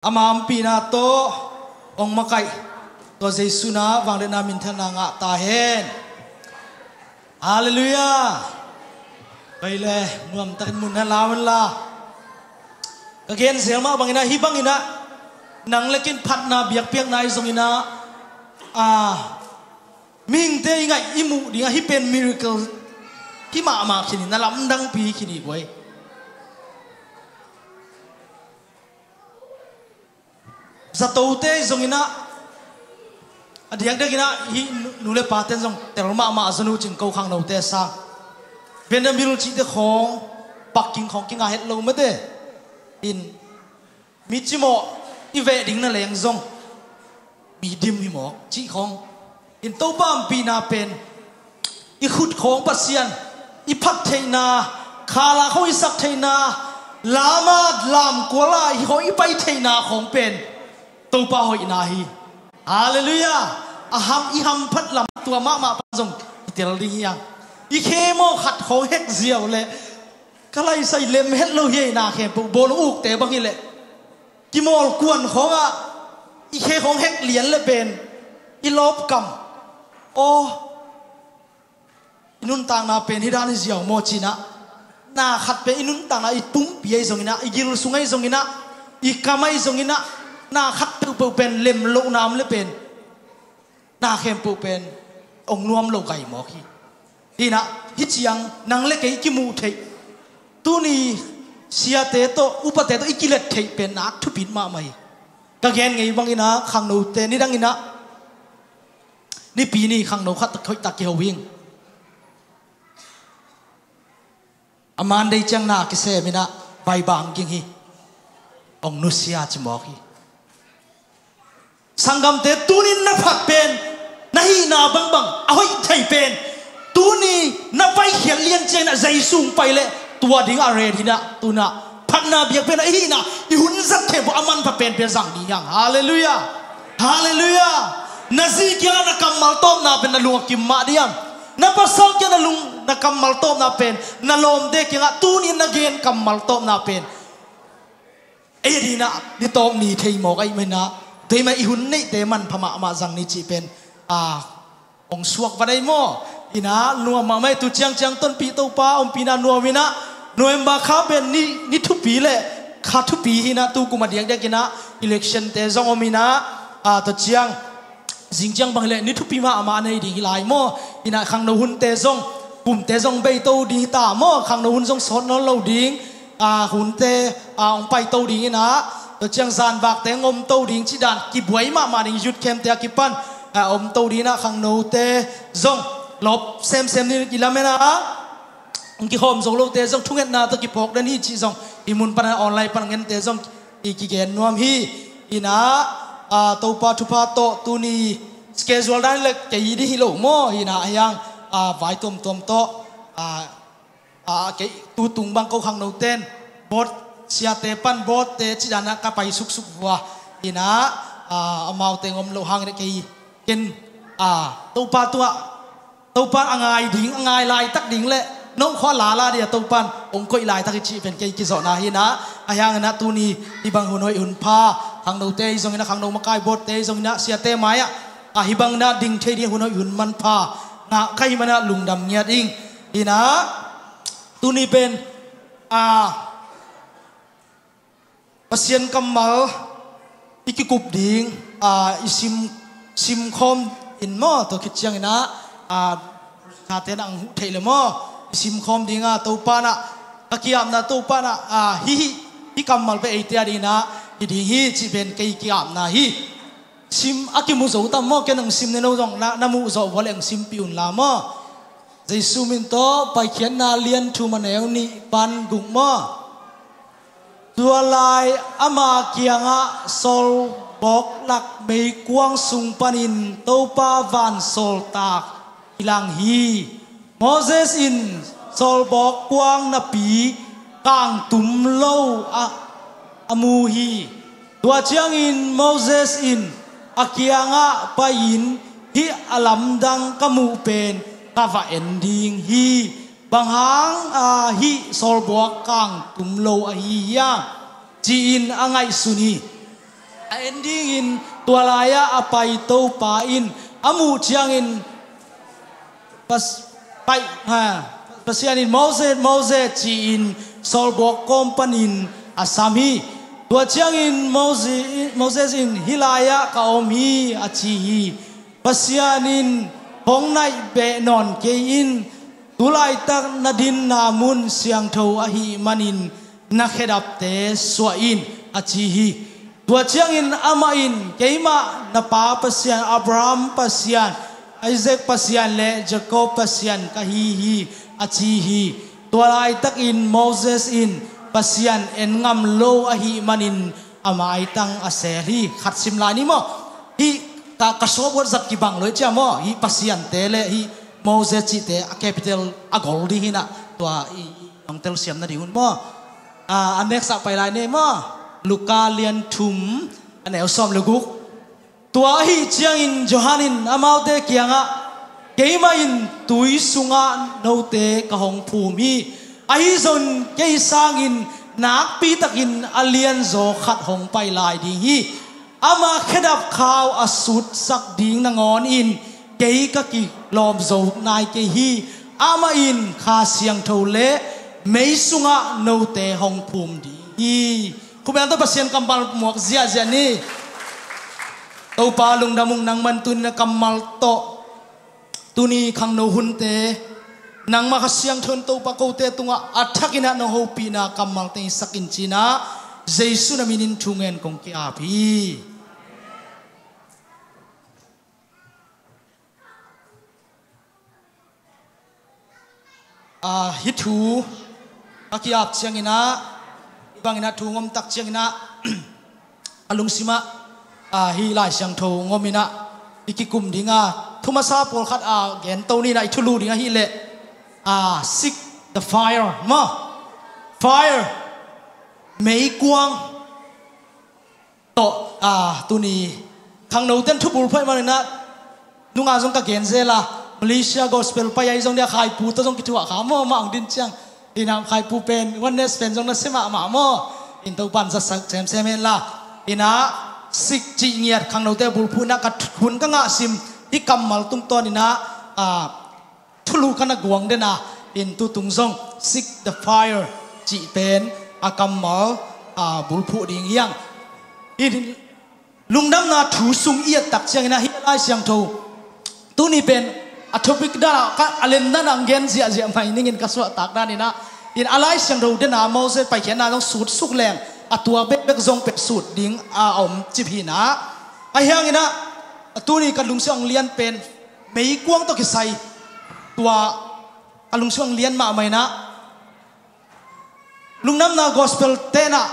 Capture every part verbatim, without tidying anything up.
Ama ompihna tawh hong makaih tua Jesu in ah vangliatna minthanna ngah ta hen. Halleluiah. Pai le, nuamtakin mun na lau hen la. Ka gen zel mah bangin ah, hih bangin ah nang le kei in phatna biakpiakna ahi zongin ah, a, mihingte i ngaih i muh ding ah hih pen miracle hi mahmah khin hi, na lamdangpi khin hi guai. Zatote zongin ah, a diakdiakin ah hih nu, nu le paten zong tel mahmah a, zanu cin ko khangnote sang. Vanderbilt cihte khawng, parking khawng kinga het lo mate. In, mi cimawh i veh ding na leng zong, mi dim hi mawk cih khawng. In, Topa ompihna pen i khut khawng Pasian i phat theihna, khala khawng i sak theihna, lam a lamkual a hih khawng i pai theihna khawng pen Topa hoihna hi. Halleluiah. A ham, i hamphat lam tua mahmah pan zong i tel ding hi hang. I khe maw khat khawng hek ziau leh, ka laisai lem het lo hi ei, na khempeuh bawlung ukte bang hi leh, kimawl kuan khawngah i khe khawng hek lian le pen i lawpkam. Aw, i nuntakna pen hih dan hi ziau maw ci-in ah, na khat pen i nuntakna, i pumpi ahi zongin ah, i gil sung ahi zongin ah, i kam ahi zongin ah, na khat peuhpeuh pen lem lohna om le pen, na khempeuh pen hong nuam lo gai mawk hi. Hi-in ah, hih ciang nang le kei kimuh theih, tuni siate tawh, upate tawh i kilet theih pen nak thupi mahmah hi. Ka gen ngei bangin ah, khangnote nidangin ah, Nipi ni khangno khat hoihtak kiho ing. A Monday ciang na kisem in ah, vai bang ging hi. Hong nusia ci mawk hi. Sanggamte, tuni-in na phat pen, na hihna bangbang a hoih thei pen, tuni na paikhiat lian ciangin ah Jesu hong pai leh, tua ding a ret hi-in ah, tu-in ah phatna biakpiakna i hihna, i hun zat khempeuh a manpha penpen zang ding hi hang. Halleluiah. Halleluiah. Na zi kiangah na kammal tawpna pen na lung a kim mah diam? Na pasal kiangah na lung, na kammal tawpna pen, na lawmte kiangah tuni-in na gen kammal tawpna pen, ei adingin ah ni tawp ni thei mawk ahih manin ah, tua ahih manin i hun neihte manpha mahmah zang ni cih pen, a, hong suak va dai maw? Hi-in ah, nuam mahmah hi. Tu ciangciang tonpih Topa ompihna nuam in ah, November kha pen ni, ni thupi le kha thupi hi-in ah, tu kum a diakdiakin ah election-te zong om in ah, a, tua ciang, zing ciang bang hi leh ni thupi mahmah nei ding hi lai maw? Hi-in ah, khangno hunte zong, kumte zong beito ding hi ta maw? Khangno hun zong sawt nawn lo ding, a, hunte, a, hong paito ding hi-in ah, tua ciang zanvakte hong omto ding cih dan, kibuai mahmah ding, youth camp-te a kipan, a, omto ding hi-in ah, khangnote zong lawp semsem ding i lamen ah, hong kikhawm zo lote zong thungetna tawh kiphawk den hi cih zong, i mun pan a online pan a ngente zong i kigen nuam hi. Hi-in ah, a, Topa thupha tawh tuni schedule dan le kei ding hi lo maw? Hi-in ah, a hiang, a, vai tuamtuam tawh, a, a, kei tu tung bang ko khangnoten, board siate pan board-te cih dan ah ka pai suksuk vua. Hi-in ah, a, amaute hong om loh hangin ah kei ken, a, Topa tungah, Topa in a ngai ding, a ngai laitak ding le, no khua lala ding a Topa in hong koih laitak hi cih pen kei kizawhna hi-in ah, a hiangin ah tuni hih bang hun hoih hun pha, khangnote hi zongin ah, khangno makai board-te hi zongin ah, siate mai-ah, a, hih bangin ah ding thei ding hun hoih hun manpha ngah ka hih manin ah lungdam ngiat ing. Hi-in ah, tuni pen, a, Pasian kammal i kikup ding, a, i sim, simkhawm in maw, tua khit ciangin ah, a, tate na ang huh theih le maw, i simkhawm ding a, Topa in ah, ka ki-apna Topa in ah, a, hih, hih, hih kammal pen eite a dingin ah hi ding hi cih pen kei ki-apna hi. Sim a kimu zo tam maw? Ken hong sim ne no zong, na, na muh zawh vua leh hong simpih un la maw? Jesu min tawh, Paikhiatna lian thum a neu nih pan guk maw? Tua lai ama kiangah sawlbawk lak meikuang sung panin Topa vansawltak kilang hi. Moses in sawlbawk kuang napi kangtum lo a, a mu hi. Tua ciangin Moses in a kiangah pai-in, "Hih a lamdang ka muh pen ka va en ding hi. Bang hang a hih sawlbawk kangtum lo ahi hiam?" ci-in a ngaihsun hi. A en dingin tua lai-ah a pai Topa in a muh ciangin Pas-, pai, ha, Pasian in Moses, Moses ci-in sawlbuak kawm panin a sam hi. Tua ciangin Moses, Moses in hih lai-ah ka om hi a ci hi. Pasian in hong naih beh nawn kei in, tu laitak na dinna mun siangtho ahih manin na khedapte suah in a ci hi. Tua ciangin amah in, keimah na pa Pasian, Abraham Pasian, Isaac Pasian le Jacob Pasian ka hi hi a ci hi. Tua laitakin Moses in Pasian en ngam lo ahih manin a maitang a sel hi. Khat sim lai ni maw? Hih ka, ka sawpwat zat kibang lo hi cia maw? Hih Pasiante le hih Moses cihte a capital a gol ding hinah tua i, i nong telsiam nading hun maw? A, a next ah pai lai ni maw? Luka lian thum, a neu sawm le guk. Tua ahih ciangin Johan in amaute kiangah, keimah in tui sungah note ka hong phum hi. Ahi zongin kei sangin nakpitakin a lianzaw khat hong pai lai ding hi. Ama khedap khau a sutsak ding nangawn in kei ka kilawm zo nai kei hi. Amah in Kha Siangtho le mei sungah note hong phum ding hi. Khumial tawh Pasian kammal muak ziahziah ni. Topa lungdam ung, nangman tuni na kammal tawh, tuni khangno hunte nangmah Kha Siangtho in Topa kote tungah a thakin ah na hopihna kammal teng i sak in cinah Jesu na minin thu ngen kong ki-ap hi. Ah, hih thu a ki-ap cianginah, hih banginah thu ngomtak cianginah a lungsimah, ah, hih Lai Siangtho ngominah i kikum dinga thu masa pawlkhat a gen to ninah i thulu ding ahih leh, ah, seek the fire maw? Fire, meikuang tawh, ah, tuni khangnoten thubul phoih maninah nunga zong ka gen zel a, Malaysia gospel pai ahi zong dia khaipu tawh zong kithuah kha maw, mah ang din ciang. Inah khaipu pen, oneness pen zong na sia mahmah maw? In Topan zatsak semsem henla. Inah seek cih ngiat khangnote bulphuh inah ka hun ka ngah sim hih kammal tungtawn inah, ah, thulu ka na guang dena, in tutung zong seek the fire cih pen a kammal, ah, bulphuh ding hiang. In lungdamna thu sung i et tak cianginah hih Lai Siangtho tuni pen a topic danah ka, a len danah ang gen ziahziah mai ningin ka suahtak daninah, in a Lai Siangtho dena Moses paikhiatna zong sutsuk leng a tua bekbek zong pen sut ding a om cip hinah. Ahi hanginah tuni ka lungsim ang lian pen meikuang tawh kisai tua a lungsim ang lian mahmah inah lungdamna gospel tenah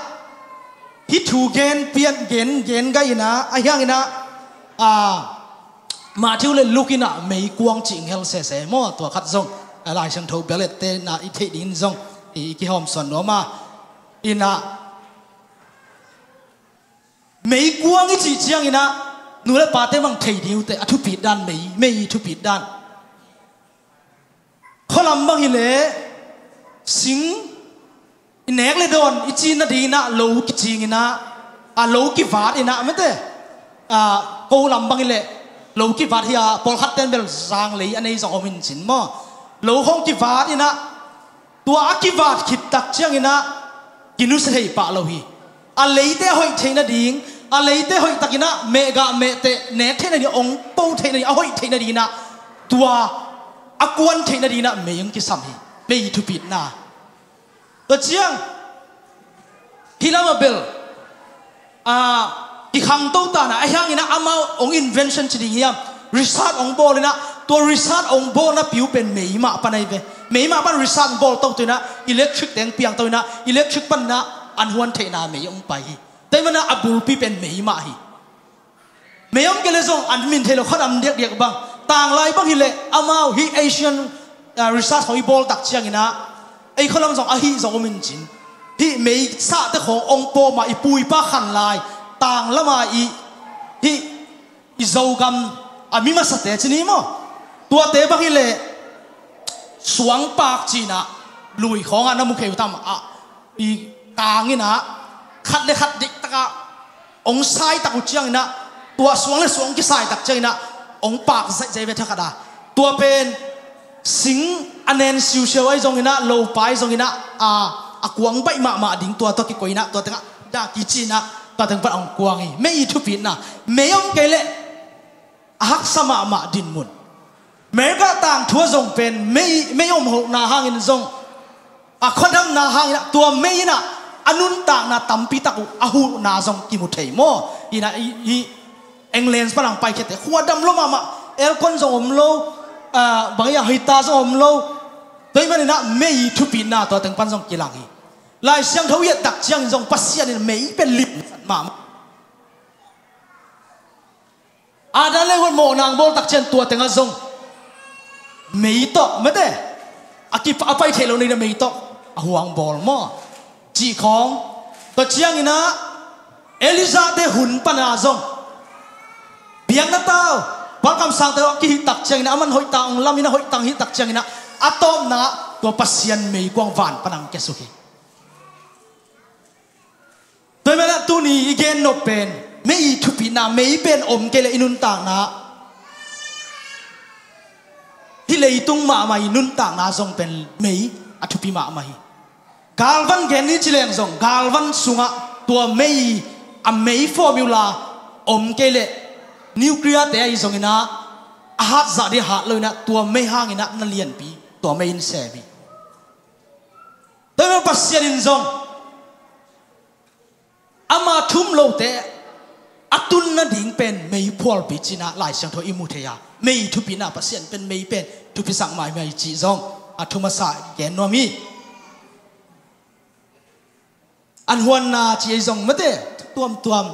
hih thu gen pian gen gen gai inah, ahi hanginah, ah, Matthew le Luke inah meikuang cih ngel sese maw? Tua khat zong a Lai Siangtho belet tenah i theih dingin zong i, i kihawmsawn nuam a. Inah meikuang i cih cianginah nu le pate bang thei ding uh teh a thupit dan mei, mei i thupit dan. Khualam bang hileh sing i nek le dawn i cin nadinginah lo kicinginah, a lo kivat inah mete, a, ko lam bang hileh lo kivat hi a, pawlkhat ten bel zanglei a nei zong om in cin maw? Lo hong kivat inah tua a kivat khit tak cianginah kinusia thei pah lo hi. A leite a hoih theih nading, a leite hoih takinah mehgah mehteh nek theih nading, ong po theih nading, a hoih theih nadinginah tua a kuan theih nadinginah mei ong kisam hi. Mei i thupitna. Tua ciang hih lamah bel, ah, kikhangto tanah ahi hanginah amau ong invention ci ding hiam, research ong bawl inah, tua research ong bawlna piu pen mei mah pan ahi ve. Mei mah pan research ong bawl to tuinah electric teng piang to inah electric paninah an huan theihna mei ong pai hi. Tua hi manah a bulpi pen mei mah hi. Mei om kei le zong an min thei lo khuadam diakdiak bang. Tanglai bang hileh amau hih Asian, ah, research hong i bawl tak cianginah ei khualam zong ahi zong om in cin. Hih mei sahte khawng ong pawm a i pu i pa khan lai tanglam a i, hih i Zogam a mi masate ci ni maw? Tuate bang hileh suangpak cinah lui khawngah na mu kheu tam ah i kanginah khat le khat diktakah hong saitak uh cianginah, tua suang le suang hong kisaitak cianginah hong pak zaihzaih ve thakhat a. Tua pen sing a nen siusiau ahi zonginah, lopa ahi zonginah, a, a kuang baih mahmah ding tua tawh kikoih inah, tua tengah dah kici inah, tua teng pan hong kuang hi. Mei i thupitna, mei om kei leh a haksa mahmah dinmun. America tangthu ah zong pen mei, mei om hohna hangin zong, a khuadamna hangin ah, tua mei inah a nuntakna tampi tak uh a huhna zong kimu thei maw? Inah i, i England pan hong paikhiate khuadam lo mahmah, aircon zong om lo, a, bang i a heater zong om lo. Tua ahih maninah mei i thupitna tua teng pan zong kilang hi. Lai Siangtho i et tak ciangin zong Pasian in mei pen limsak mahmah. Adam le Eva mawhna hong bawl tak ciang tua tengah zong mei tawh, mete, a kipa, a pai theih loh nading mei tawh a huang bawl maw? Cih khawng. Tua cianginah Elijah te hun pana zong biakna tau, pawlkam sangte a kihih tak cianginah, aman hoih tang hong lam inah, hoih tang hih tak cianginah, a tawpna tua Pasian meikuang van pana hong kiasuk hi. Tua ahih manin ah tuni i gen nop pen mei i thupitna, mei pen om kei leh i nuntakna, hih leitung mahmah i nuntakna zong pen mei a thupi mahmah hi. Galvan gen ni ci leng zong, galvan sungah tua mei, a mei formula om kei leh, nuclear te ahi zonginah, a hat zah ding a hat loinah, tua mei hanginah na lianpi, tua mei in sem hi. Tua ahih manin Pasian in zong ama thum lote a tun nading pen mei phualpi cinah Lai Siangtho i mu thei a, mei thupina Pasian pen mei pen thupisak maimai cih zong a thu masa gen nuam hi. An huanna ci ei zong mate tuamtuam.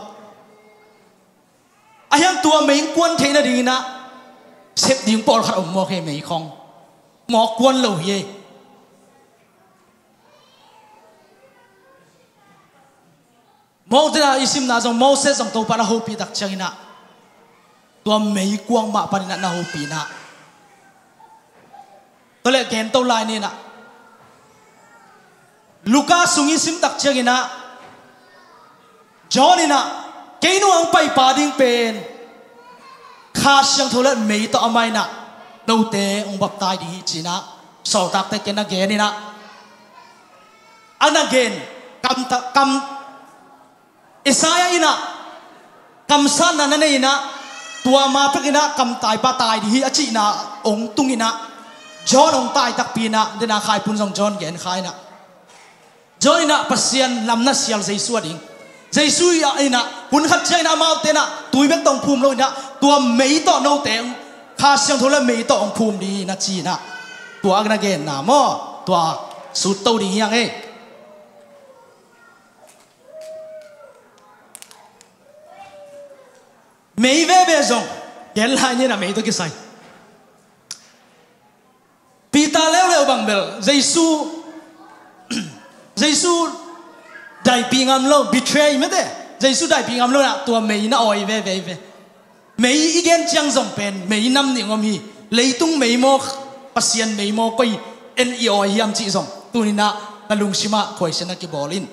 A hiang tua mei kuan theih nadinginah sep ding pawlkhat om mawk hi, mei khong mawk kuan lo hi ei. Moses i simna zong, Moses zong Topa na hopih tak cianginah tua meikuang mah paninah na hopih inah. Tua leh gen to lai ninah, Luka sung i sim tak cianginah John inah, kei nung hong paipa ding pen Kha Siangtho le mei tawh amah inah note hong baptai ding hi cinah, sawltakte kiang na gen inah, a na gen kam ta, kam, Isaiah inah kamsatna na nei inah, tua ma pek inah kamtaipa tai ding hi a cihna hong tung inah, John hong tai takpi inah, dena khaipun zong John gen kha inah, John inah Pasian lam na sial Jesu a ding, Jesu inah hun khat ciang inah amaute inah tui bek tawh hong phum lo inah, tua mei tawh note Kha Siangtho le mei tawh hong phum ding hi na ci inah, tua a na genna maw, tua sut to ding hi hang ei. Mei veve zong gen lai ninah mei tawh kisai. Peter leuleu bang bel Jesu, Jesu daipih ngam lo, betray mete, Jesu daipih ngam lo inah tua mei na awi veve ve. Mei i gen ciang zong pen mei nam nih hong om hi. Leitung mei maw, Pasian mei maw, koi in i awi hiam cih zong tuninah na lungsimah khuaisiatna kibawl in.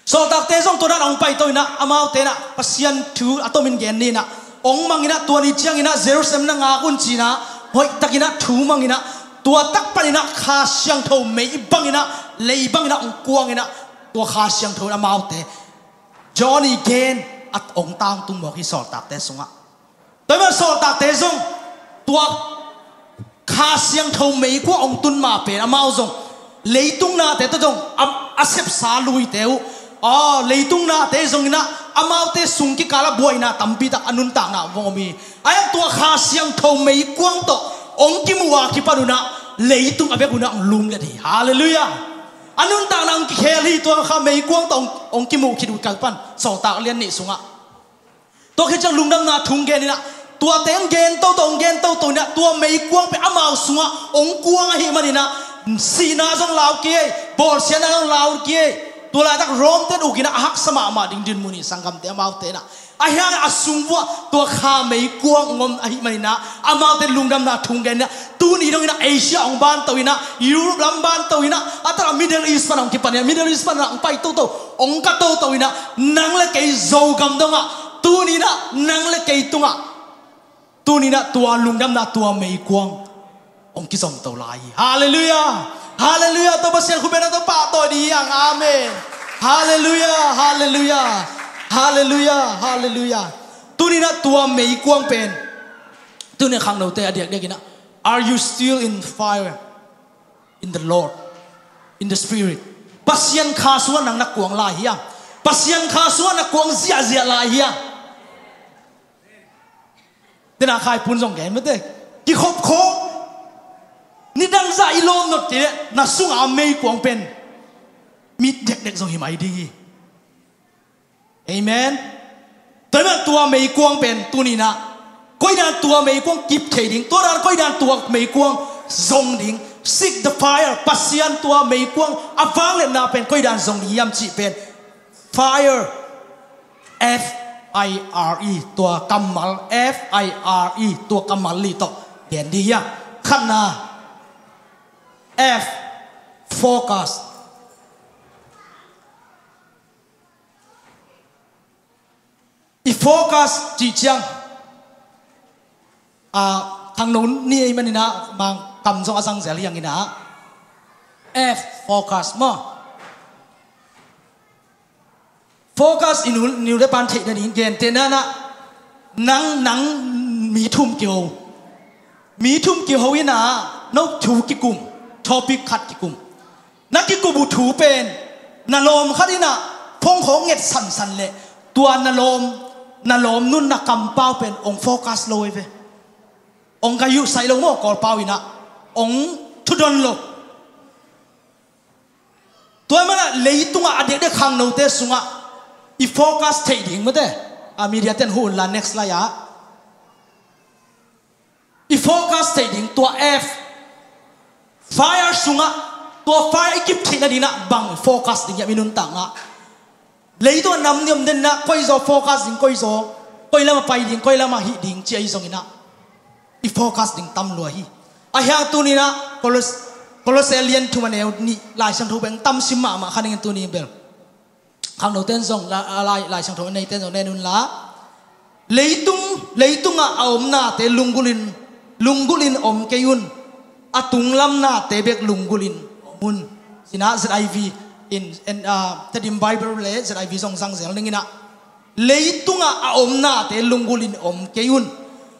Sawltakte zong tua dan hong paito inah, amaute inah Pasian thu a tomin gen ni inah, hong mang inah, tua ni ciang inah Jerusalem na ngak un ci inah, hoihtak inah thu mang inah, tua tak pan inah Kha Siangtho mei bang inah, lei bang inah hong kuang inah, tua Kha Siangtho inah amaute, John i gen a hong tangtung mawk hi sawltakte sungah. Tua ahih manin sawltakte zong tua Kha Siangtho meikuang hong tun ma pen amau zong leitung nate tawh zong a, a sepsa luite uh, aw, leitung nate zong inah amaute sung kikal a buaina tampi tak a nuntakna vong om hi. A hiang tua Kha Siangtho meikuang tawh hong kimuh a kipan unah leitung a bek unah hong lumlet hi. Halleluiah. A nuntakna hong kikhel hi, tua Kha meikuang tawh hong, hong kimuh khit uh kal pan sawltak lian nih sungah. Tua khit ciang lungdamna thu hong gen inah, tuate hong gen toto, hong gen toto inah, tua meikuang pen amau sungah hong kuang ahih maninah, sihna zong lau kei, bawlsiatna zong lau kei. Tua laitak Rome ten ukinah a haksa mahmah ding dinmun hi, sanggamte, amaute inah. Ahi hangin a sung vuah tua kha meikuang ngom ahih maninah amaute lungdamna thu gen inah, tuni donginah Asia hong banto inah, Europe lam banto inah, a takah Middle East pan hong kipan inah, Middle East pan hong pai toto, hong ka toto inah, nang le kei Zogam dongah tuni inah nang le kei tungah tuni inah tua lungdamna tua meikuang hong kizomto lai hi. Halleluiah. Halleluiah. Tua Pasian khut bengna tawh pahtawi ding hi hang. Amen. Halleluiah. Halleluiah. Halleluiah. Halleluiah. Tuni inah tua meikuang pen, tuni khangnote a diakdiak inah, are you still in fire in the Lord, in the Spirit? Pasian kha sungah nang na kuang lai hiam? Pasian kha sungah na kuang ziahziah lai hiam? Tena khaipun zong gen mate, kikhop khawng. Nidang zah i lawm not kei leh na sunga meikuang pen mit dekdek zong hi mai ding hi. Amen. Tua inah tua meikuang pen tuni inah koidan tua meikuang kip thei ding, tua dan koidan tua meikuang zong ding. Seek the fire. Pasian tua meikuang a vangliatna pen koidan zong ding hiam cih pen fire, F I R E, tua kammal, F I R E, tua kammal li tawh gen ding hi a. Khatna, F, focus. I focus cih ciang, a, khangno ni ei maninah Mangkam zong a zangzel hi hanginah, F, focus maw. Focus i nu, nu le pan theih nading gentehna inah, nang, nang mi thum kiho. Mi thum kiho inah no thu kikum, topic khat kikum. Na kikup uh thu pen na lawm khat inah phone khawng nget sansan leh tua na lawm, na lawm nun na kampau pen hong focus lo ei ve. Hong gayuhsaih lo maw, Kawlpau inah hong thudon lo. Tua manah leitungah a diakdiak khangnote sungah i focus theih ding mate. A, media ten huh unla, next slide ah. I focus theih ding tua F, fire sungah, tua fire i kip theih nadinah bang focus ding hiam i nuntakna? Leitungah nam ni om den inah koi zaw focus ding, koi zaw, koi lamah pai ding, koi lamah hih ding ci ahi zonginah i focus ding tam lua hi. Ahi hang tuni inah Kolos-, Kolose lian thum a neu nih Lai Siangtho beng tam sim mahmah kha ning in tuni bel. Khangnoten zong la, a, Lai, Lai Siangtho a neiten zong nen unla. Leitung, leitungah a om nate lunggulhin, lunggulhin om kei un. A tunglam nate bek lunggulhin om un. Sinah Z I V in, en, a, Tedim Bible le Z I V zong zangzel ninginah, leitungah a om nate lunggulhin om kei un.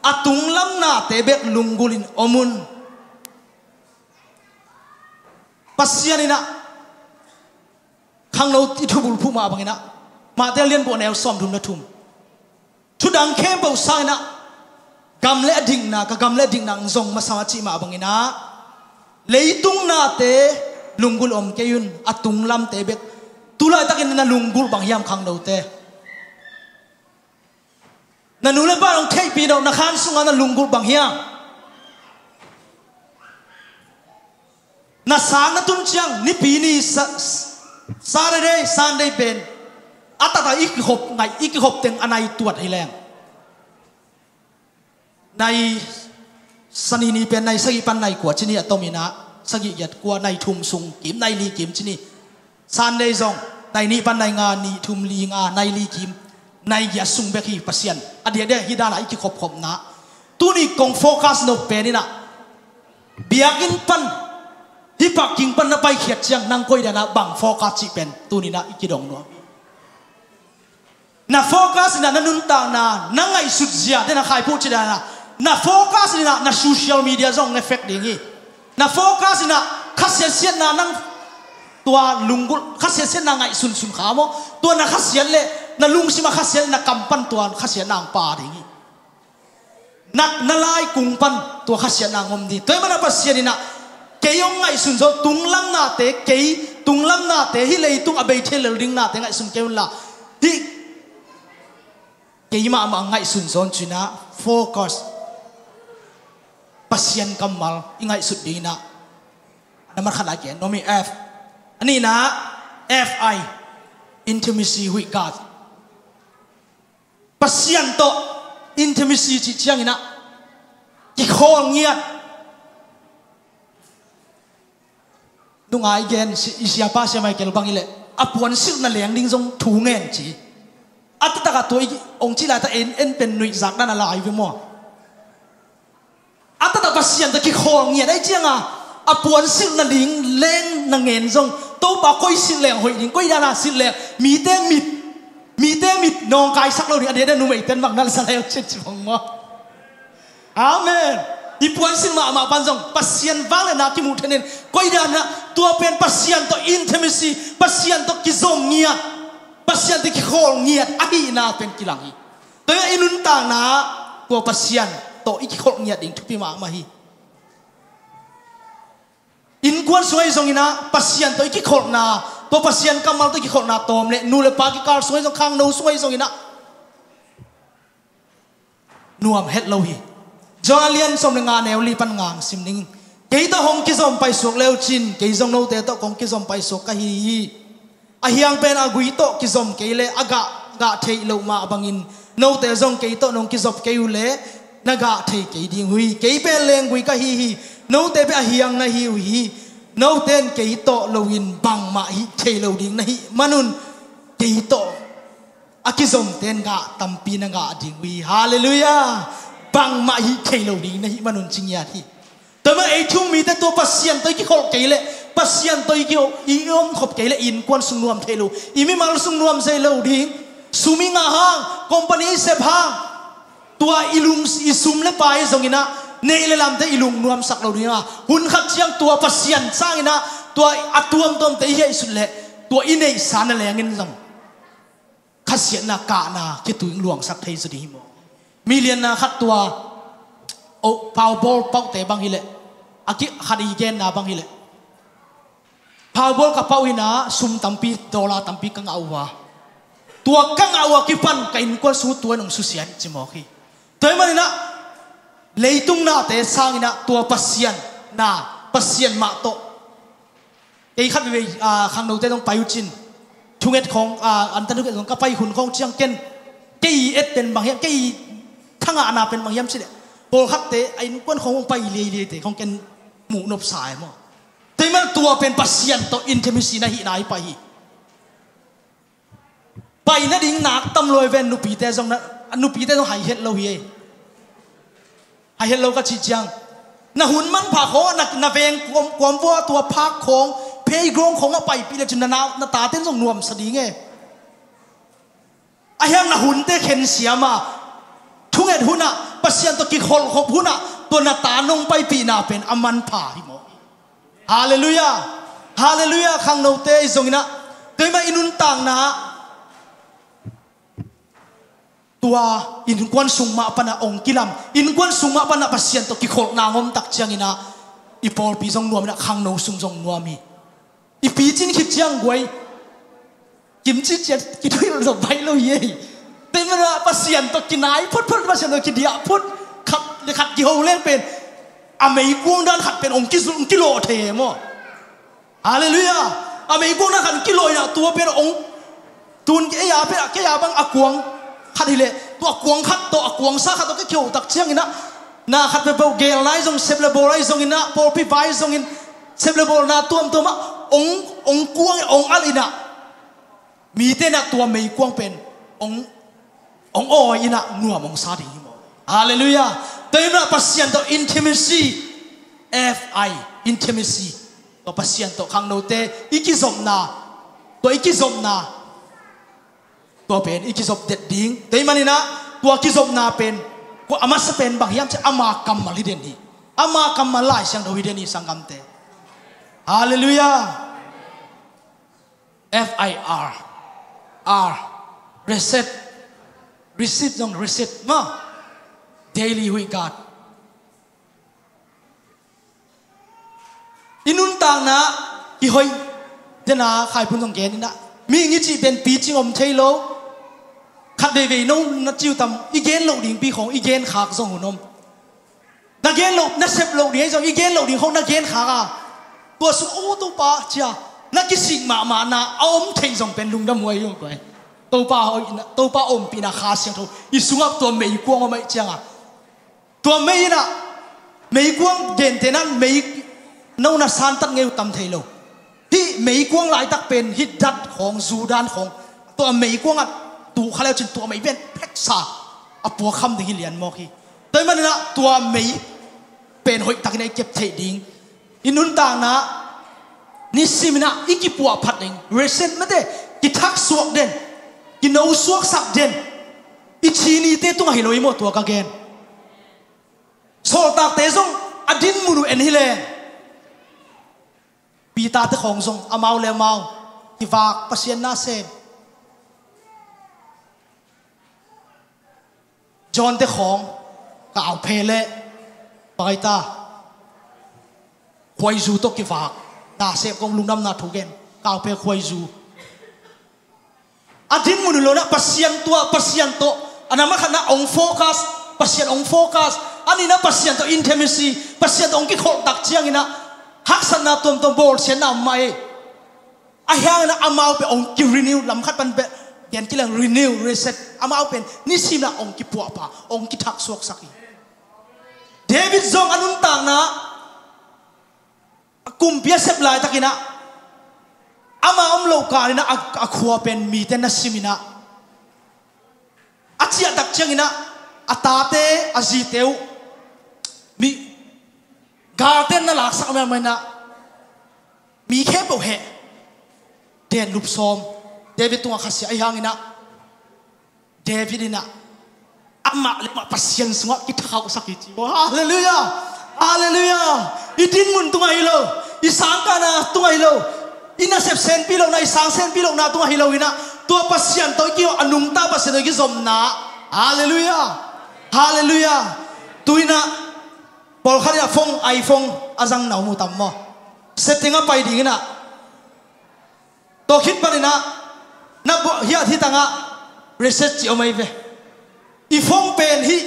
A tunglam nate bek lunggulhin om un. Pasian inah khangno i thubulphuh mah banginah, Matthai lianbuk neu sawmthum le thum, thudang khempeuh sanginah gam le a dikna, ka gam le a dikna hong zong masa mah cih mah banginah, leitung nate lunggulh om kei un, a tunglamte bek. Tulaitakin na lunggulh bang hiam khangnote? Na nu le pa hong theihpih dawh, na khan sungah na lunggulh bang hiam? Na sang na tun ciang Nipi ni sa-, Saturday, Sunday pen a taktak i kikhop ngaih, i kikhop teng a nai tuat hi leng. Nai Sani ni pen nai sagih pan nai kua ci ni a tominah, sagih giat kua, nai thum sung kim, nai li kim ci ni. Sunday zong nai nih pan nai nga, nih thum li nga, nai li kim, nai giat sung bek hi Pasian. A diakdiak hih danah i kikhopkhopna. Tuni kong focus nop pen inah, biakinn pan, hih parking pan na paikhiat ciang nang koi danah bang focus cih pen tuninah i kidong nuam. Na focus inah na nuntakna, na ngaihsut zia, den a khaipuh ci danah, na focus inah na social media zong effect ding hi. Na focus inah khasiatsiatna nang tua lunggulh, khasiatsiatna ngaihsunsun kha maw? Tua na khasiat le na lungsim a khasiat, na kam pan tua khasiatna hong pa ding hi. Na, na lai kung pan tua khasiatna hong om ding. Tua ahih manah Pasian inah kei hong ngaihsun zaw, tunglam nate, kei tunglam nate, hih leitung a bei thei lel ding nate ngaihsun kei unla, hih kei mahmah ngaihsun zaw un ci-inah focus, Pasian kammal i ngaihsut ding inah. Na mat khat lai gen nuam hi, F. A nihna, F I, Intimacy with God. Pasian tawh intimacy cih ciangin ah kikhawl ngiat. Nunga i gen si-, i siapa sia Michael bang hi leh, a puansilhna leng ding zong thu ngen ci. A taktak ah tua i ong ci lai ta en, en pen nuihzak dan a lai ve maw. A taktak Pasian tawh kikhawl ngiat ahih cianga, a puansilhna ding leng na ngen zong, Topa koi silh leng hoih ding, koi dana silh leng, mite mit, mite mit nawngkaisak lo ding, a diakdiak numeite in bang na sa leu cin ci bang maw. Amen. I puansilh mahmah pan zong Pasian vangliatna kimuh theih in, koi dana tua pen Pasian tawh intimacy, Pasian tawh kizom ngiat, Pasian tawh kikhawl ngiat ahihna pen kilang hi. Tua i nuntakna ah tua Pasian tawh i kikholh ngiat ding thupi mahmah hi. Innkuan sung ahi zongin ah Pasian tawh i kikholhna, tua Pasian kammal tawh i kikholhna tawm leh, nu le pa kikal sung ahi zong, khangno sung ahi zongin ah nuam het lo hi. Johan a lian sawm le nga, neu li pan ngang sim ning. Kei tawh hong kizom paisuak le uh cin, kei zong note tawh kong kizom paisuak ka hi hi. A hiang pen a gui tawh kizom kei leh a gah, gah theih loh mah bangin, note zong kei tawh nong kizop kei uh leh na gah thei kei ding uh hi. Kei pen lenggui ka hi hi. Note pen a hiang na hi uh hi. Note in kei tawh loin bangmah hih thei lo ding na hih manun, kei tawh a kizomte in gah tampi na ngah ding uh hi. Halleluiah. Bangmah hih thei lo ding na hih manun ci ngiat hi. Tua mah ei thu-um mite tua Pasian tawh i kikholh kei leh, Pasian tawh i ki-, i omkhop kei leh, i innkuan sung nuam thei lo, i mimal sung nuam thei lo ding. Sum i ngah hang, company i sep hang, tua i lung, i sum le pai zongin ah, neih le lamte i lungnuamsak lo ding a, hun khat ciang tua Pasian sangin ah tua a tuamtuamte i hiaisut leh, tua i neihsa na lengin zong khasiatna, kahna kituing luangsak thei zaw ding hi maw. Mi lianna khat tua, oh, paubawl pauhte bang hi leh, a ki khat i genna bang hi leh, paubawl ka pauh hi-in ah sum tampi, dollar tampi ka ngah uh a, tua ka ngah uh a kipan ka innkuan sung tua in hong susia hi ci mawk hi. Tua ahih manin ah leitung nate sangin ah tua Pasian na, Pasian mah tawh. Kei khat veivei, ah, khangnote zong pai uh cin, thunget khawng, ah, antan thunget khawng ka pai hun khawng ciang ken, kei et pen bang hiam, kei thangahna pen bang hiam cih leh, pawlkhatte a innkuan khawng hong pai leileite khawng ken muh nopsa e maw. Tua ahih manin tua pen Pasian tawh intimacy na hihna i pai hi. Pai nading nak tam lo hi ven, nupite zong na, nupite zong hai het lo hi e. Hai het lo ka cih ciang, na hun manpha khawng, na, na veng kuam, kuam vua tua park khawng, playground khawng a paipih le cin na, na, na tate in zong nuamsa ding e. A hiang na hunte khensiam a, thunget hunah, Pasian tawh kikholhkhop hunah tua na ta nong paipihna pen a manpha hi maw. Halleluiah. Halleluiah. Khangnote i zongin ah, tua ahih manin i nuntakna ah, tua innkuan sung mah panah hong kilam, innkuan sung mah panah Pasian tawh kikholhna hong om tak ciangin ah, i pawlpi zong nuam in ah, khangno sung zong nuam hi. I picin khit ciang guai, kimci ciat kithuih lo, baih lo hi ei. Tua ahih manin ah Pasian tawh kinai photphot, Pasian tawh kidiah phot, khat le khat kiho leng pen, a meikuang dan khat pen hong kizul, hong kilawh thei e maw. Halleluiah. A meikuang dan khat hong kilawh in ah tua pen hong, tun kei a pen, kei a bang a kuang khat hi leh, tua a kuang khat tawh, a kuangsa khat tawh ka kiho tak ciangin ah, na khat peuhpeuh gel lai zong, sep le bawl lai zongin ah, pawlpi vai zongin, sep le bawlna tuamtuam ah hong, hong kuang, hong alh in ah, mite in ah tua meikuang pen hong, hong awi in ah nuam hong sa ding hi maw. Halleluiah. Tua ahih manin ah Pasian tawh intimacy, F I, intimacy. Tua Pasian tawh khangnote i kizopna, tua i kizopna, tua pen i kizop det ding. Tua ahih manin ah tua kizopna pen, kua a masa pen bang hiam cih leh ama kammal hi den hi. Ama kammal, Lai Siangtho hi den hi, sanggamte. Halleluiah. F I R. R. Reset. Receive zong reset maw. Daily with God. I nuntakna i hoih, dena Khai Phun zong gen in ah, mihing i cih pen picing om thei lo. Khat veivei no na ci uh tam, i gen loh dingpi khawng i genkhak zong hun om. Na gen loh, na sep loh ding ahi zong, i gen loh ding khawng na genkhak a, tua sung, "O Topa," ci a, Na kisik mahmahna a om theih zong pen lungdam huai hi ung kua e. Topa hoihna, Topa ompihna, Kha Siangtho i sungah tua meikuang om ahih ciangah, tua mei in ah, meikuang gentehna in mei no na santat ngei uh tam thei lo. Hih meikuang laitak pen hih dat khawng, zu dan khawng, tua meikuang ah tuh kha le uh cin tua mei pen pheksa a puak kham ding hi lian mawk hi. Tua ahih manin ah tua mei pen hoihtakin ah i kep theih ding, i nuntakna nisimin ah i kipuahphat ding, reset mate, kithaksuak den, kinosuaksak den, i ci nite tungah hi lo hi maw tua ka gen. Sawltakte zong a dinmun uh en hi leng, Peter-te khawng zong amau le amau kivak, Pasian na sem. John-te khawng kauphe le, paita, khuaizu tawh kivak, nasep kong lungdamna thu gen, kauphe, khuaizu. A dinmun uh lo-in ah Pasian tua, Pasian tawh, a na makhatna hong focus, Pasian hong focus, a nihna Pasian tawh intimacy, Pasian tawh hong kikholh tak ciangin ah haksatna tuamtuam, bawlsiatna om mah ei. Ahi hangin ah amau pen hong ki-renew, lamkhat pan pen gen kileng, renew, reset, amau pen nisimin ah hong kipuahpha, hong kithaksuaksak hi. David zong a nuntakna, a kumpi a sep laitakin ah ama om loh kalin ah a, a khua pen mite na simin ah, a ciahtak ciangin ah a tate, a zite uh mi, galte in na laksak mahmah in ah, mi khempeuh heh, den lup sawm, David tungah khasia. Ahi hangin ah David in ah amah le amah Pasian sungah kithaksak hi ci. Oh, halleluiah! Halleluiah! I dinmun tungah hi lo, i sangkahna tungah hi lo, i nasep senpih lohna, i sang senpih lohna tungah hi lo-in ah, tua Pasian tawh i kihawh, a nungta Pasian tawh i kizomna. Halleluiah! Halleluiah! Tu-in ah pawlkhat in ah phone, iPhone a zang na om uh tam maw? Setting a pai dingin ah, tua khit panin ah na bawh hiah hi tangah reset cih om ahi ve. I phone pen hih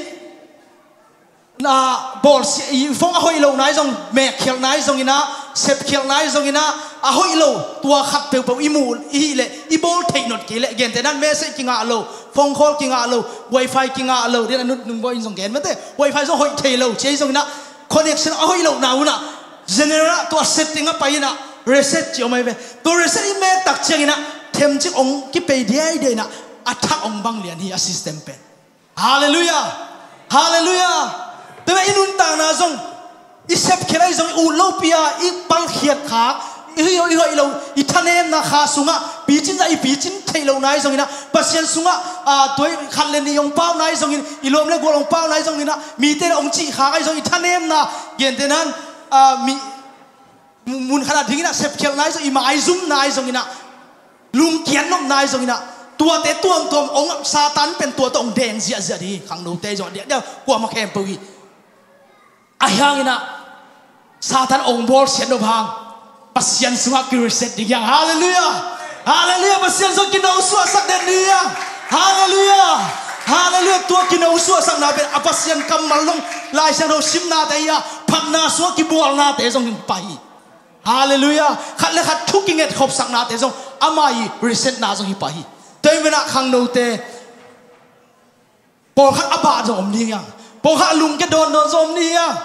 na bawlsia, i phone a hoih lohna ahi zong, mekkhialhna ahi zongin ah, sepkhialhna ahi zongin ah, a hoih lo tua khat peuhpeuh i muh i hih leh i bawl theih nawn kei leh, gentehna in message kingah lo, phone call kingah lo, wifi kingah lo, den a nunung bawi in zong gen mate, wifi zong hoih thei lo ci ahi zongin ah, connection a hoih lohna un ah, general ah tua setting a pai in ah reset cih om ahi ve. Tua reset i mek tak ciangin ah themcik hong kipei diaidiai in ah, a thak hong bang lian hi a system pen. Halleluiah! Halleluiah! Tua i nuntakna zong i sepkhialh ahi zong, i ut lopi a i palkhiat khak, i hoih, i hoih lo, i thanemna kha sungah picin zah i picin theih lohna ahi zongin ah, Pasian sungah, a, tua i khat le nih hong pauna ahi zongin, i lawm le gual hong pauna ahi zongin ah, mite in hong cih khak ahi zong, i thanemna, gentehna in, a, mi, mun khat ah dingin ah sepkhialhna ahi zong, i maizumna ahi zongin ah, lungkiat nopna ahi zongin ah, tuate tuamtuam hong, Satan pen tua tawh hong deng ziahziah ding hi. Khangnote zong a diakdiak, kuamah khempeuh hi. Ahi hangin ah Satan hong bawlsiat nop hang, Pasian sungah ki-reset ding hi hang. Halleluiah! Halleluiah! Pasian sungah kinosuahsak den ding hi hang. Halleluiah! Halleluiah! Tua kinosuahsakna pen a Pasian kammal zong, Lai Siangtho simnate hi a, phatna sungah kibualnate zong hi pah hi. Halleluiah! Khat le khat thu kingetkhopsaknate zong ama i resetna zong hi pah hi. Tua ahih manin ah khangnote, pawlkhat a bah zong om ding hi hang. Pawlkhat a lungkia dawndawn zong om ding hi hang.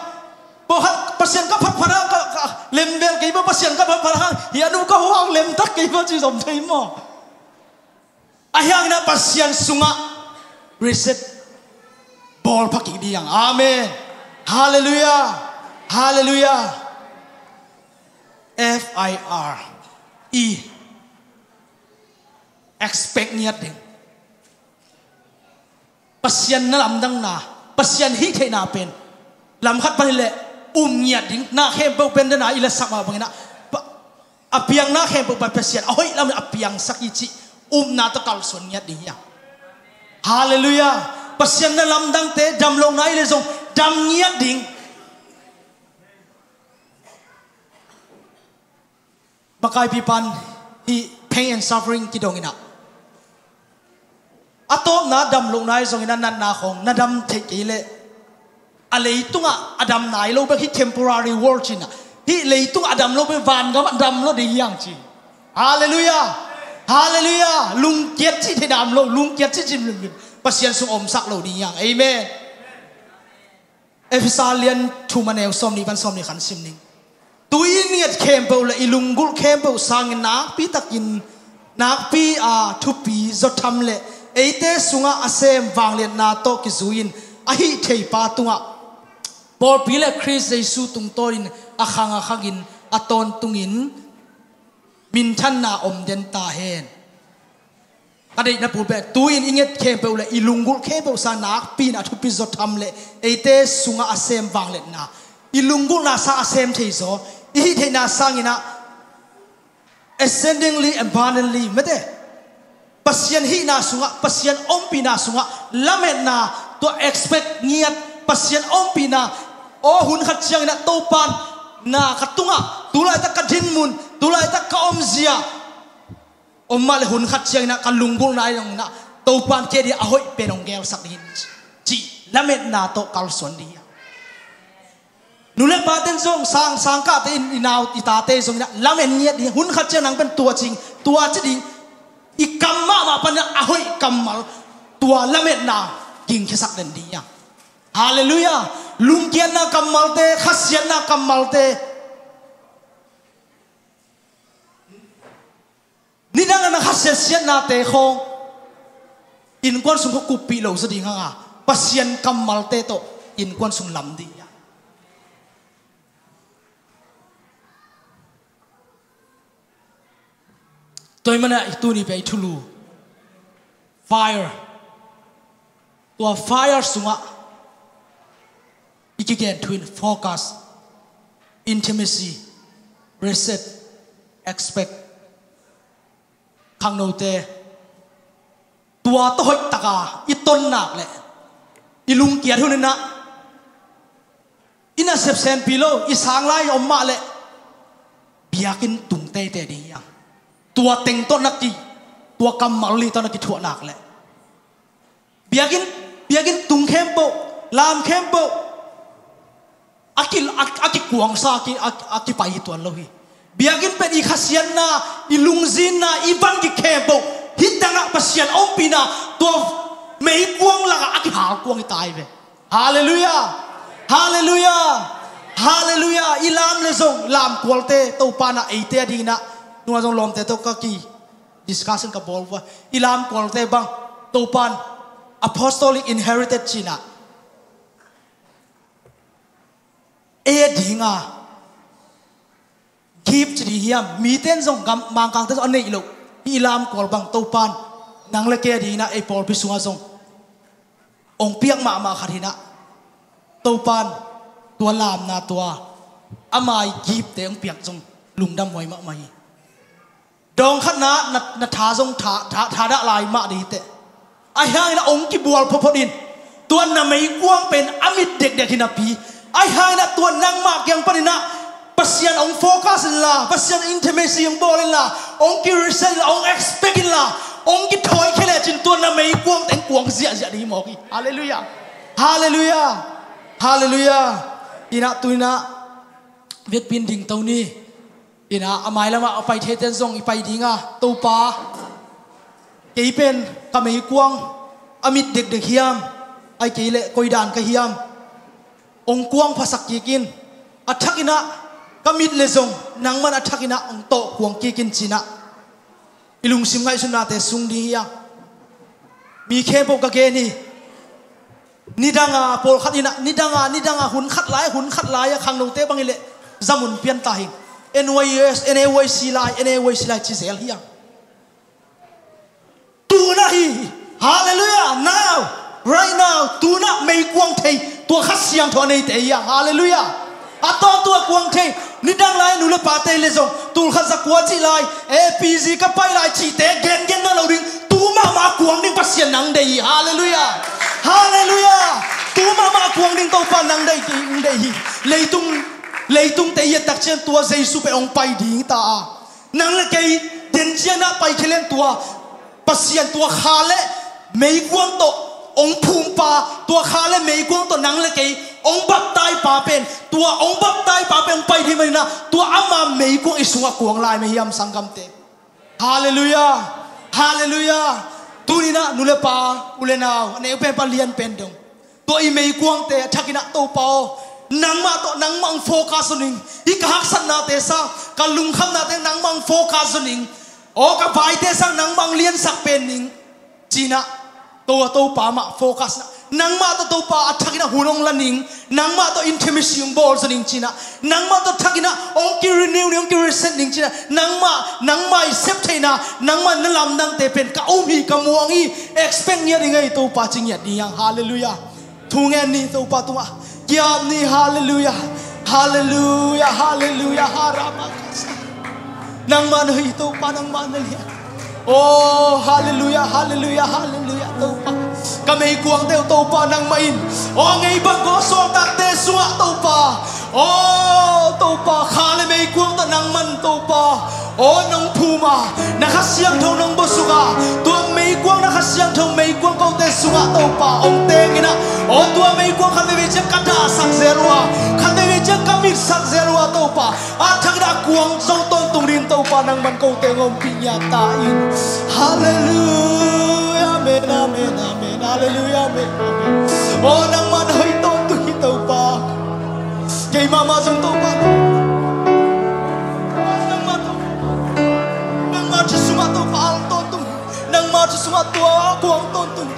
Pawlkhat Pasian ka phatphat hang, ka, ka lemvel kei maw, Pasian ka phatphat hang, hih a nu ka hua hang lemtak kei maw ci zong om thei maw? Ahi hangin ah Pasian sungah reset bawl pha kik ding hi hang. Amen. Halleluiah. Halleluiah. F I R E. Expect, ngiat ding. Pasian na lamdanna, Pasian hih theihna pen lam khat pan hi leh um ngiat ding. Na khempeuh pen dena i lasak mah bangin ah, pa-, a piang na khempeuh pan Pasian a hoih lam a piangsak hi cih upna tawh kalsuan ngiat ding hi hang. Halleluiah. Pasian na lamdangte, dam lohna i leh zong dam ngiat ding. Makaipi pan hih pain and suffering kidong in ah, a tawpna dam lohna i zongin ah, natna khawng na dam theih kei leh, a leitungah a dam nai lo bek, hih temporary world ci-in ah, hih leitungah a dam lo bek, vangamah dam lo ding hi hang ci. Halleluiah. Halleluiah. Lungkiat cih thei dam lo, lungkiat cih cimlimlim Pasian sung omsak lo ding hiang. Amen. Efesa lian thum a neu sawmnih pan sawmnih khan sim ning. Tu-in i nget khempeuh le i lunggulh khempeuh sangin nakpi takin, nakpi a thupi zawtham le eite sungah a sem vangliatna tawh kizui-in a hih theipa tungah pawlpi le Khrist Jesu tungtawnin a khang a khangin a tawntungin minthanna om den ta hen. Ka deihna pulpet, tu-in i nget khempeuh le i lunggulh khempeuh sang nakpi-in a thupi zawtham le eite sungah a sem vangliatna, i lunggulhna sang a sem thei zaw, i hih theihna sanginah ascendingly, abundantly, mete, Pasian hihna sungah, Pasian ompihna sungah lametna, tua expect ngiat, Pasian ompihna. Aw, hun khat cianginah Topan na ka tungah, tulaitak ka dinmun, tulaitak ka omzia om mah le hun khat cianginah ka lunggulhna ai longinah Topan kei dih a hoih pen hong gelsak dih cih lametna tawh kalsuan dih hiam? Nu le paten zong sang, sangkahte in i nau i tate zonginah lamen ngiat dih, hun khat ciang nang pen tua cing, tua ci ding, i kam mahmah panah a hoih kammal, tua lametna gingkhiasak den dih hiam? Halleluiah. Lungkiatna kammalte, khasiatna kammalte. Nidang a na khasiatsiatnate khawng innkuan sung khuakuppih lo zaw ding hanga, Pasian kammalte tawh innkuan sung lam dih hiam? Tua hi manah i tuni pia i thulu fire, tua fire sungah i kigen thu in focus, intimacy, reset, expect. Khangnote, tua tawh hoihtaka i tonnak le i lungkiat huninah i nasep senpi lo, i sanglai om mah le biakinn tung teitei ding hiam? Tua teng tawh na ki, tua kammal li tawh na kithuahnak le biakinn, biakinn tung khempeuh, lam khempeuh a ki, a, a kikuangsa, a ki, a, a kipai hi tuan lo hi. Biakinn pen i khasiatna, i lungzinna, i vangik khempeuh hih tangah Pasian ompihna, tua meikuang lakah a kiphalkuang hi ta hi ve. Halleluiah. Halleluiah. Halleluiah. I lam le zong lamkualte Topa na eite a dinginah nunga zong lawmte tawh ka ki discussion ka bawl vua, i lamkualte bang Topan apostolic inherited cinah e dinga gift ci ding hiam? Miten zong gam, Mangkangte zong a neih loh i lamkual bang Topan nang le kei a dinginah ei pawlpi sungah zong ong piak mahmah khat hinah Topan tua lamna, tua a mai giftte ong piak zong lungdam huai mahmah hi. Dawng khatna na, na tha zong tha, tha, tha dah lai mah dih teh. Ahi hangin a ong kibual photphot in, tua na meikuang pen a mit dekdek hi napi, ahi hangin a tua nangmah kiang paninah Pasian ong focus inla, Pasian intimacy ong bawl inla, ong ki-reset inla, ong expect inla, ong kithawi khia lecin tua na meikuang teng kuang ziahziah dih mawk hi. Halleluiah. Halleluiah. Halleluiah. Inah tuinah vietpin dingto ni. Inah a mailamah a pai theiten zong i pai dinga, Topa, kei pen ka meikuang a mit dekdek hiam? Ai kei leh koidan ka hiam? Ong kuang phasak kikin, a thakinah ka mit le zong nangman a thakinah ong tawh kuang kikin cinah i lungsim ngaihsutnate sung ding hiam? Mi khempeuh ka gen hi. Nidanga pawlkhat inah, nidanga, nidanga hun khat lai, hun khat lai a khangnote bang hileh zamun pian ta hing. N Y S, N A Y C lai, N A Y C lai ci zel hiang. Tunah hi. Halleluiah. Now, right now, tunah meikuang thei, tua Kha Siangtho a neite hiang. Halleluiah. A tawmtua kuang thei, nidang lai nu le pate le zong, tulkhat zakua cih lai, A P Z ka pai lai cihte gengen nawn lo ding, tu mahmah kuang ding Pasian nang deih hi. Halleluiah. Halleluiah. Tu mahmah kuang ding Topa nang deih, nang deih hi. Leitung, leitungte i et tak ciang tua Jesu pen hong pai ding ta a. Nang le kei den ciangah pai khia leng tua Pasian tua kha le meikuang tawh hong phumpa, tua kha le meikuang tawh nang le kei hong baptaipa pen, tua hong baptaipa pen hong pai thei maninah tua ama meikuang i sungah kuang lai mah hiam sanggamte? Halleluiah. Halleluiah. Tuni-in ah nu le pa, u le nau, a neu pen pa, lian pen dong, tua i meikuangte a thakin ah Topa aw, nangmah tawh, nangmah hong focus zaw ning. Hih ka haksatnate sang, ka lungkhamnate nangmah hong focus zaw ning. Aw, ka vaite sang nangmah hong liansak pen ning, ci-in ah, To, Topa mah focus na. Nangmah tawh Topa a thakin ah hun hong la ning. Nangmah tawh intimacy hong bawl zaw ning ci-in ah. Nangmah tawh thakin ah hong ki-renew ning, hong ki-reset ning ci-in ah. Nangmah, nangmah i sep theihna, nangmah na lamdangte pen ka um hi, ka muang hi, expect ngiat ing ei Topa, ci ngiat ni hang. Halleluiah. Thu ngen ni Topa tungah. Ki-ap ni. Halleluiah. Halleluiah. Halleluiah. Harama. Nangmah na hoih Topa, nangmah na lian. Oh, halleluiah, halleluiah, halleluiah, Topa. Ka meikuangte uh Topa nangmah in. Oh, ngeibang gaw sawltakte sungah Topa. Oh, Topa, kha le meikuang tawh nangman Topa. Oh, nong phum a, na Kha Siangtho nong buaisuk a, tua meikuang na Kha Siangtho meikuang kote sungah Topa hong teng in ah. Oh, tua meikuang khat veivei ciang ka dahsak zel uh a, khat veivei ciang ka mitsak zel uh a Topa. A thakin ah kuang zong tawntung dingin Topa nangman kote hong ompih ngiat ta in. Halleluiah, amen, amen, amen. Halleluiah, amen, amen. Oh, nangmah na hoih tawntung hi Topa. Keimah mah zong Topa. Nangmah Topa. Nangmah thu sungah Topa al tawntung. Nangmah thu sungah tua kuang tawntung.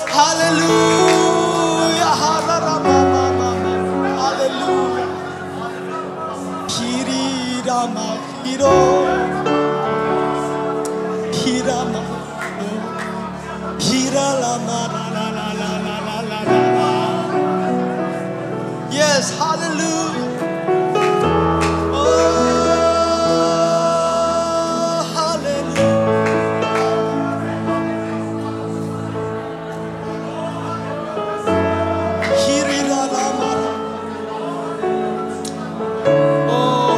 Halleluiah. Harara mama mama. Halleluiah. Kirirama kiro. Kirama. Kiralama la la la la la la la la. Yes, hallelujah. Oh, hallelujah. Kiriralama. Oh.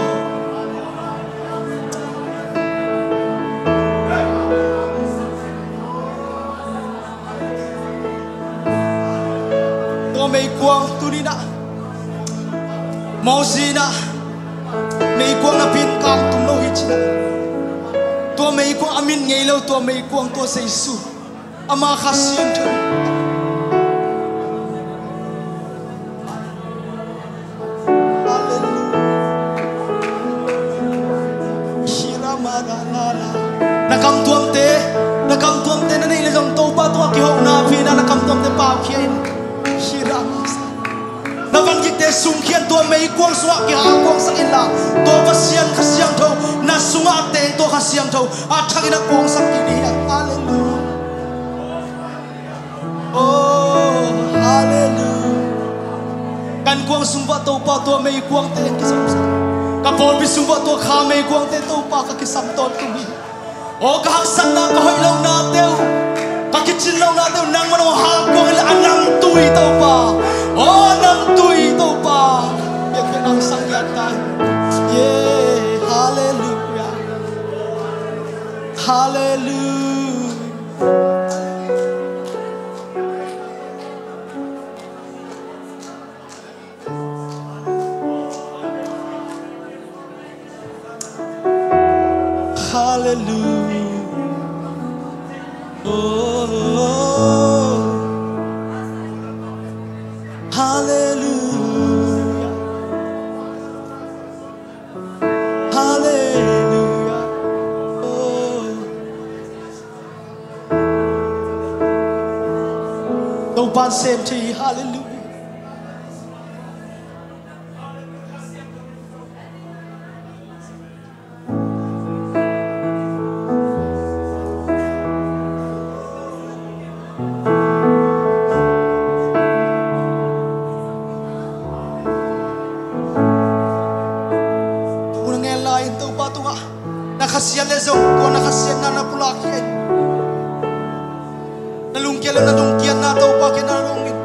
Tua meikuang tuni-in ah, Moses in ah meikuang napi-in kang tung lo hi ci-in ah, tua meikuang a min ngei lo, tua meikuang tua Jesu. Ama Kha Siangtho. Hallelujah. Shira mara la la. Na kamtuamte, na kamtuamte na neih leh zong Topa tungah kihona pi-in ah na kamtuamte paukhia in. Shira masa. Na vangikte sumkhia in, tua meikuang sungah kihakuangsak inla, tua Pasian Kha Siangtho na sungah a teng tua Kha Siangtho a thakin ah kuangsak kik ni hi. Hallelujah. Oh, hallelujah. Ka innkuang sung uah Topa tua meikuangte ka kisam. Ka pawlpi sung uah tua kha meikuangte Topa ka kisam tawntung hi. Oh, ka haksatna, ka hoih lohnate uh, ka kicin lohnate uh nangman hong halkuang in la, a namtui Topa. Oh, a namtui Topa. Biakpiak nang sang ngiat ta hi. Yeah, hallelujah. Hallelujah. Hallelujah. Oh, hallelujah. Hallelujah. Oh. Topa'n sem thei hi. Hallelujah. Tua na ngen lai-in Topa tungah na khasiat leh zong, tua na khasiatna na pulak hi. Na lungkiat leh na lungkiatna Topa kiang na lawng in.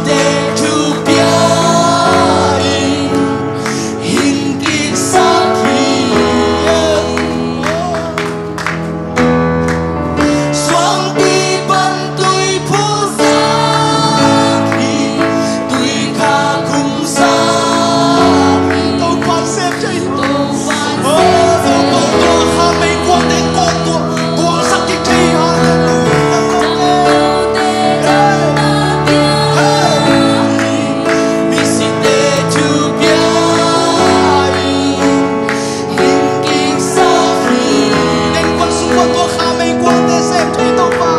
Te thupia in hing kiksak hi. Suangpi pan tui phuzak hi, tui kha khumsak hi. Topa sem thei hi. Topa sem thei hi. Oh, Topa tua kha meikuangte kong tua, kuangsak kik thei hi. Hallelujah. Hey. Misite thupia in hing kiksak hi. Neng kuan sung kuan tua kha meikuangte sem thei Topa.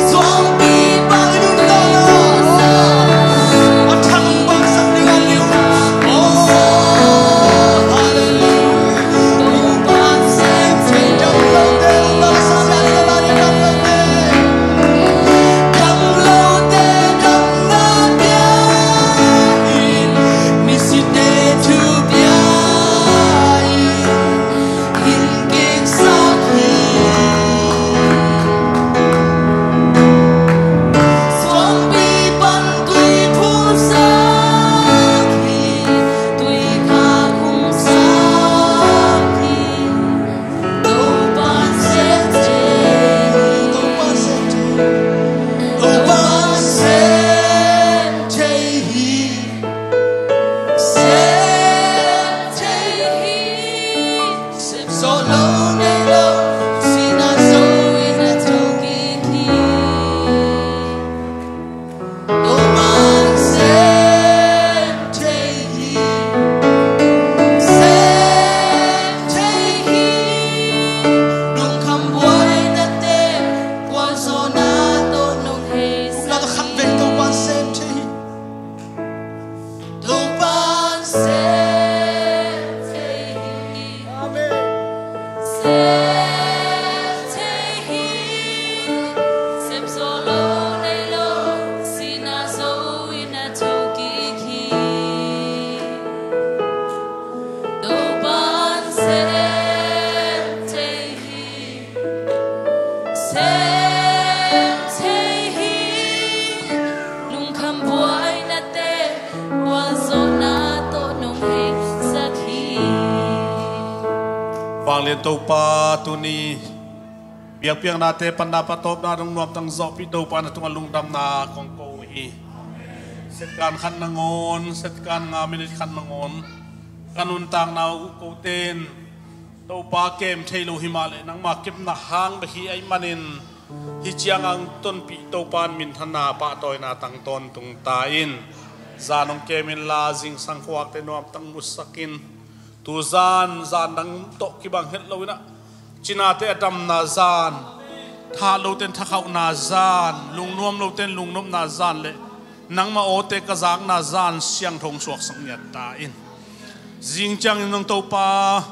Suangpi pan i nuntakna a thang bangsak ding a liu. Oh, hallelujah. Topa sem thei. Dam lote, dam lote, dam lote. Dam lote, dam lote. Misite thupia in hing kiksak hi. Suangpi pan tui phuzak hi, tui kha khumsak hi. Topa sem thei hi. Topa sem thei hi. Topa sem thei hi. Sem thei hi. Sem zawh lo nei lo, sihna zo in a tho kik hi. Topa sem thei hi. Sem thei hi. Lungkham buainate, gualzawhna tawh nong heisak hi. Khat vei Topa sem thei hi. Topa sem thei hi. Amen. Sem thei hi. Sem zawh lo nei lo, sihna zo in a tho kik hi. Topa sem thei hi. Sem thei hi. Lungkham buainate, gualzawhna tawh nong heisak hi. Vanglian Topa, tuni biakpiaknate panna patawpna dong nuamtang zawhpih Topa, na tungah lungdamna kong ko uh hi. Setkan khat nangawn, setkan nga minit khat nangawn ka nuntakna uh koten Topa kem thei lo hi mah leh nangma kepna hang bek hi ahih manin, hih ciang ang tonpih Topa in minthanna pahtawina tang tawntung ta in. Zan hong kem inla, zingsang khuakte nuamtang musak in. Tuzan zan dang tawh kibang het lo in ah, cinate a damna zan, thah lote in thakhauhna zan, lungnuam lote in lungnopna zan le nangmah awte ka zakna zan siangtho hong suaksak ngiat ta in. Zing ciangin zong Topa,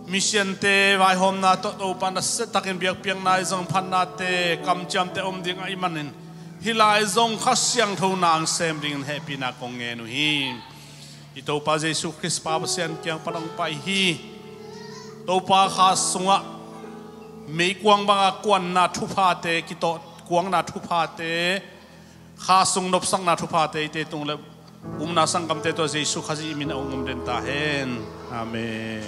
misiante vaihawmna tawh Topa, nasia takin biakpiakna i zong phannate, kamciamte a om ding ahih manin, hih lai zong Kha Siangtho nang sem dingin hehpihna kong ngen uh hi. I Topa Jesu Khrist Pa Pasian kiang pan hong pai hi. Topa, kha sungah meikuang banga kuanna thuphate, kitawh kuangna thuphate, kha sung nopsakna thuphate eite tung le upna sanggamte tawh Jesu Khazih min a hong om den ta hen. Amen.